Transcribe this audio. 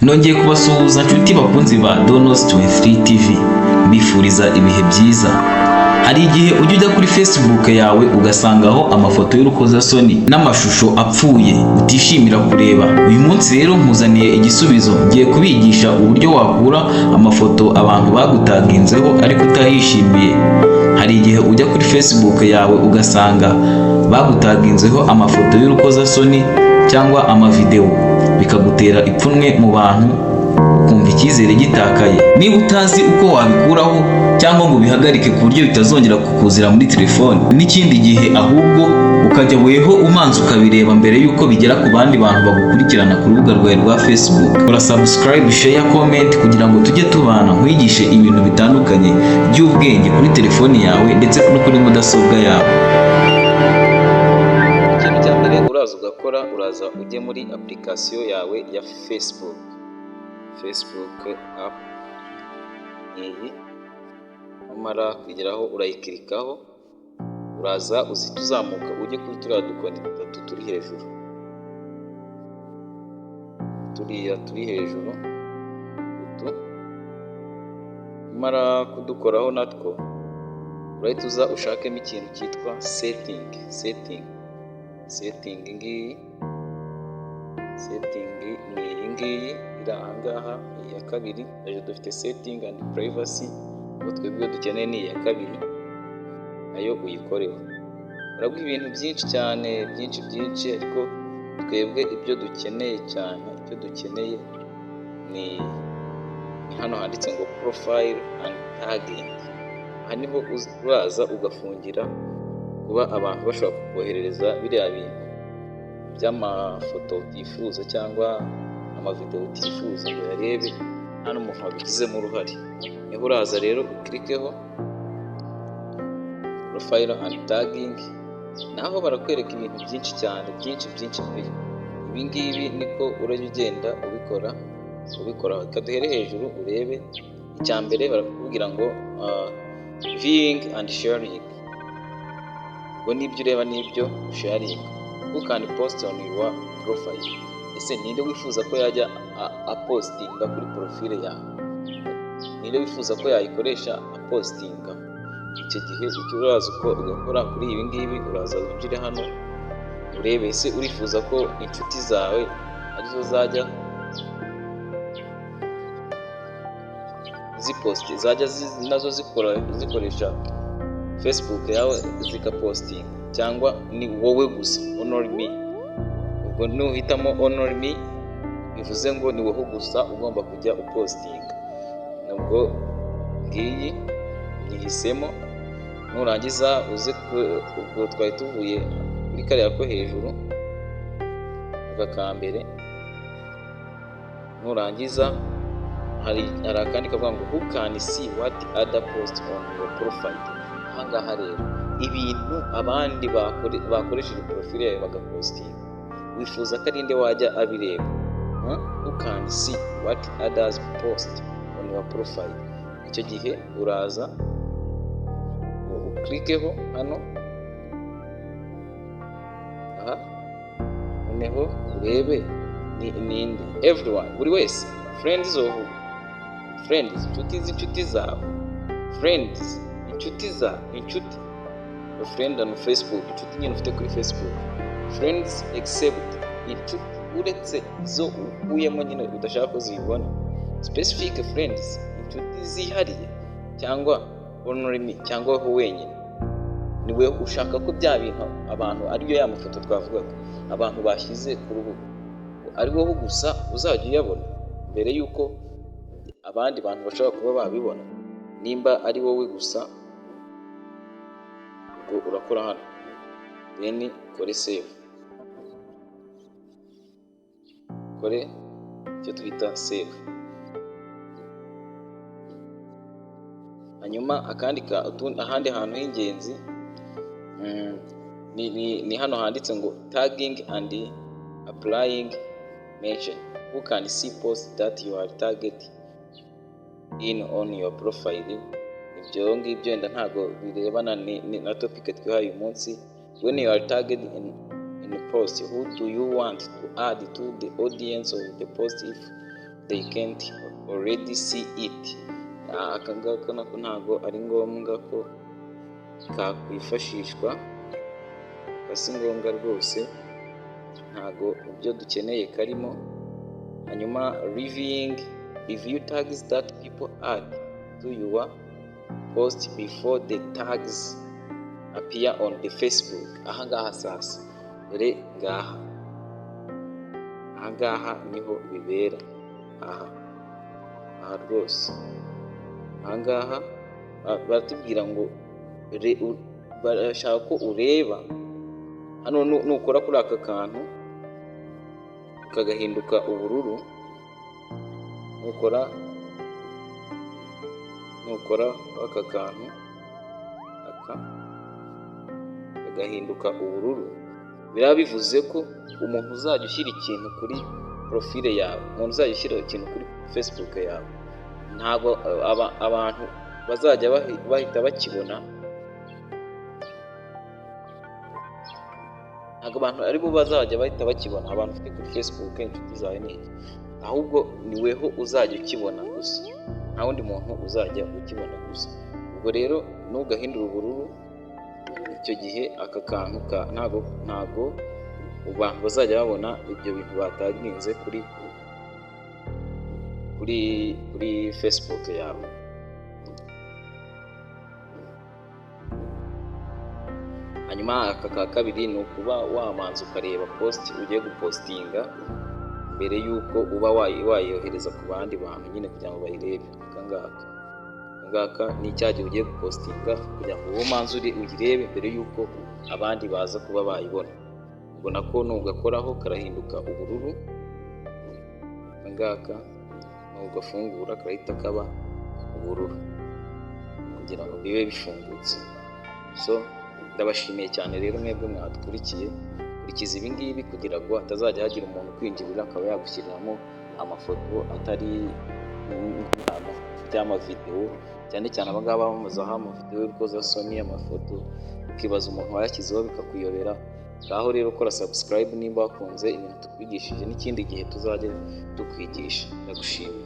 Nongeye kubasuhuza nshuti bakunzi ba Donos 23 TV, mbifuriza ibihe byiza. Hari igihe ujya ujya kuri Facebook yawe ugasangaho amafoto y'urukozasoni n'amashusho apfuye utishimira kureba. Uyu munsi rero nkuzaniye igisubizo, ngiye kubigisha uburyo wakura amafoto abantu bagutaginzeho ariko utayishimiye. Hari igihe ujya kuri Facebook yawe ugasanga bagutaginzeho amafoto y'urukozasoni cyangwa amavideo, bikagutera ipfunwe mu bantu, ukumva icyizere gitakaye. Niba utazi uko wabikuraho cyangwa ngo ubihagarike ku buryo bitazongera kukuzira muri telefone n'ikindi gihe, ahubwo ukajya weho umanza ukabireba mbere y'uko bigera ku bandi bantu bagukurikirana ku rubuga rwawe rwa Facebook, kora subscribe, share, comment kugira ngo tujye tubana, nkwigishe ibintu bitandukanye by'ubwenge kuri telefoni yawe ndetse no kuri mudasobwa yawe. Ikintu cya mbere uraza ugakora, uraza ujye muri application yawe ya Facebook, Facebook app iyi. Numara kugeraho urayikirikaho, uraza uzita uzamuka ujye kuri turiya dukoni dutatu turi hejuru, turiya turi hejuru utu. Numara kudukoraho natwo, urahita uza ushakemo ikintu cyitwa setting. Setting, setting ngiyi, setting ni iyi ngiyi iri aha ngaha, iya kabiri. Hejuru dufite setting and privacy, ubwo twebwe dukeneye ni iya kabiri, nayo uyikoreho. Baraguha ibintu byinshi cyane, byinshi byinshi, ariko twebwe ibyo dukeneye cyane, icyo dukeneye ni hano handitse ngo profile and tagging. Aha niho uraza ugafungira kuba abantu bashobora kukoherereza biriya bintu by'amafoto utifuza cyangwa amavideo utifuza ngo uyarebe nta n'umuntu wabigizemo uruhare. Niho uraza rero ukirikeho profile and tagging, naho barakwereka ibintu byinshi cyane, byinshi byinshi pe. Ibi ngibi niko urajya ugenda ubikora ubikora. Reka duhere hejuru urebe. Icya mbere barakubwira ngo viewing and sharing, ubwo n'ibyo ureba n'ibyo sharing. Who can post on your profile? Ese ninde wifuza ko yajya apostinga kuri profile yawe? Ninde wifuza ko yayikoresha apostinga? Icyo gihe icyo uraza uko ugakora kuri ibi ngibi, uraza winjire hano urebe: ese urifuza ko inshuti zawe arizo zajya ziposti, zajya nazo zikora zikoresha Facebook yawe zikapostinga, cyangwa ni wowe gusa, only me? Ubwo nuhitamo only me, bivuze ngo ni wowe gusa ugomba kujya upostinga. Nubwo ngiyi nyihisemo. Nurangiza uze, ubwo twari tuvuye kuri kariya ko hejuru, aka ka mbere. Nurangiza hari akandi kavuga ngo who can see what other post on your profile? Ahangaha rero ibintu abandi bakoresheje profile yawe bagapostinga, wifuza ko ari nde wajya abireba? Who can see what others post on your profile? Icyo gihe uraza ukirikeho hano aha, noneho urebe ni ninde. Everyone, buri wese; friends of friends, inshuti z'inshuti zawe; friends, inshuti za inshuti; friend on Facebook, inshuti nyine ufite kuri Facebook; friends except, inshuti uretse izo ukuyemo nyine udashaka ko zibibona; specific friends, inshuti zihariye; cyangwa only me, cyangwa wowe wenyine. Niwe ushaka ko bya bintu abantu, ariyo ya mafoto twavugaga abantu bashyize ku rubuga, ari wowe gusa uzajya uyabona mbere y'uko abandi bantu bashobora kuba babibona. Nimba ari wowe gusa, ubwo urakora hano, then ukore save, ukore icyo twita save. Hanyuma akandi ahandi hantu h'ingenzi ni hano handitse ngo tagging and applying mention. Who can see post that you are tagged in on your profile? Ibyo ngibyo wenda ntabwo birebana na topic twihaye uyu munsi. When you are tagged in a post, who do you want to add to the audience of the post if they can't already see it. Aka ngaka nako ntago ari ngombwa ko kakwifashishwa, si ngombwa rwose, ntago ibyo dukeneye karimo. Hanyuma reviewing, review tags that people add to your post before the tags appear on the Facebook. Ahangaha sasa, dore ngaha, ahangaha niho bibera, aha rwose ahangaha baratubwira ngo barashaka ko ureba hano. Nukora kuri aka kantu kagahinduka ubururu, nukora aka kantu aka kagahinduka ubururu, biraba bivuze ko umuntu uzajya ushyira ikintu kuri profile yawe, umuntu uzajya ushyira ikintu kuri Facebook yawe, ntabwo abantu bazajya bahita bakibona. Ntabwo abantu aribo bazajya bahita bakibona, abantu ufite kuri Facebook, inshuti zawe n'iki, ahubwo ni weho uzajya ukibona gusa, nta wundi muntu uzajya ukibona gusa. Ubwo rero nugahindura ubururu, icyo gihe aka kantu ntago abantu bazajya babona ibyo bintu bataginze kuri Facebook yawe. Hanyuma aka ka kabiri ni ukuba wamanza ukareba post ugiye gupostinga mbere y'uko uba wayohereza ku bandi bantu nyine kugira ngo bayirebe. Aka ngaka ni cya gihe ugiye gupostinga kugira ngo wowe umanze uyirebe mbere y'uko abandi baza kuba bayibona. Ubwo nako nugakoraho karahinduka ubururu, aka ngaka nugafungura karahita kaba ubururu kugira ngo bibe bifungutse. So ndabashimiye cyane rero mwebwe mwadukurikiye. Kurikiza ibi ngibi kugira ngo hatazajya hagira umuntu kwinjirira akaba yagushyiriramo amafoto atari amafoto y'amavidewo, cyane cyane aba ngaba bamamazaho amavidewo y'urukozasoni, amafoto ukibaza umuntu wayashyizeho bikakuyobera. Ngaho rero kora subscribe nimba wakunze ibintu tukwigishije, n'ikindi gihe tuzajya tukwigisha. Ndagushimiye.